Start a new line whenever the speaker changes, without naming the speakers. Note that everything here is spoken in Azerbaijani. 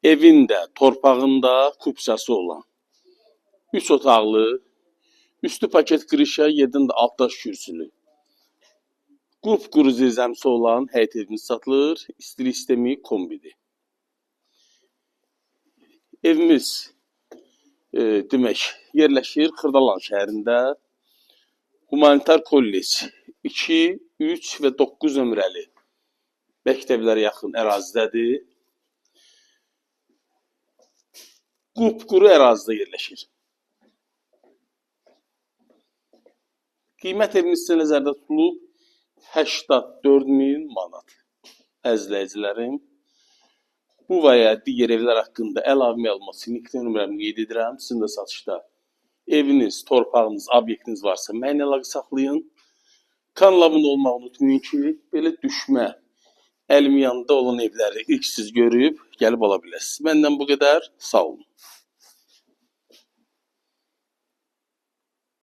Evin də, torpağın da kupçası olan 3 otaqlı, üstü paket qırışa, yerdən də altdaş kürsülü. Qupquru zirzəmisi olan həyət evimiz satılır. İstilik sistemi kombidir. Evimiz demək yerləşir Xırdalan şəhərində. Humanitar Kollec 2, 3 və 9 nömrəli məktəblərə yaxın ərazidədir. Qupquru ərazidə yerləşir. Qiymət evimiz sizə nəzərdə tutulub 84 min manat. Əzizləyicilərim, bu və ya digər evlər haqqında əlavə məlumat üçün elektron nömrəmi qeyd edirəm. Sizin də satışda eviniz, torpağınız, obyektiniz varsa mənimlə əlaqə saxlayın. Kanala abunə olmağı unutmayın ki, belə düşmə, əlim yanında olan evləri ilk siz görüb gəlib ala biləsiniz. Məndən bu qədər. Sağ olun.